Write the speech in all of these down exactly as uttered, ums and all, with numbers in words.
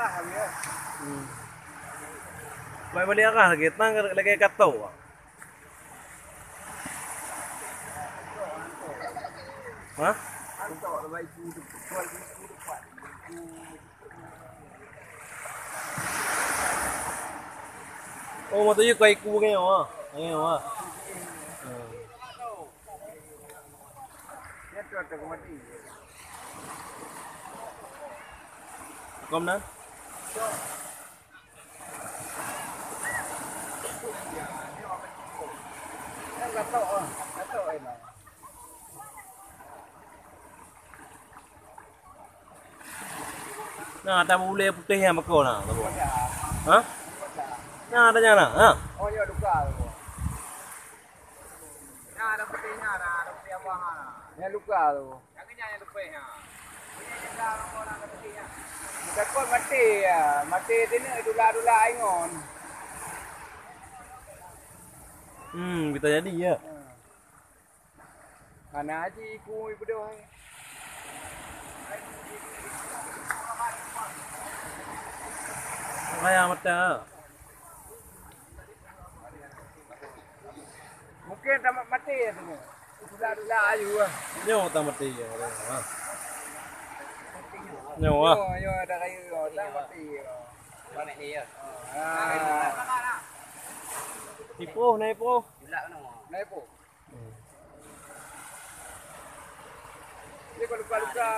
Hmm. Baik balik arah lagi, tang lagi kato. Ha? Oh, mata je kai ku ngai, ha. Ngai, ha. Hmm. Kom na. Nah, ada bulée putéh nyang bako na, bako. Ha? Nah, ada nyang na, ha? Oh, ya, luka tu. Nah, ada putéh nya, ada putéh abang, ha. Ya, luka tu. Takot maté ya, maté teuneuk dula-dula ingon. Hmm, kita jadi ya. Hmm. Hana aji ku ibeudôh. Raya mata. Mungkin tamat maté ya tu. Dula-dula ayu ah. Nyoe tamat maté ya. Ha. Nyoe ah. Nyoe, nyoe ada kayu, tamat maté ya. Tamat maté ya. Ha. Ipoh, na ipoh. Dula kena. Na ipoh. Hmm. Dia kalau luka-luka.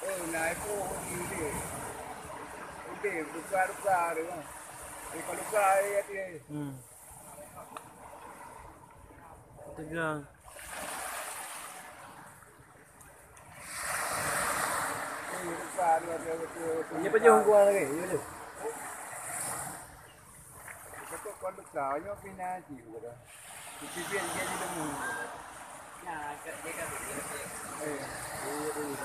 Oh, na ipoh di dia. Dia luka-luka dia. Dia kalau luka dia. Hmm. Tegang. Ini pajoh gua lagi, ya tu. Betul kau luka, nyoh pina ji gua dah. Pipi dia jadi lemu. Nah, kat dia kat dia. Eh, dia dia.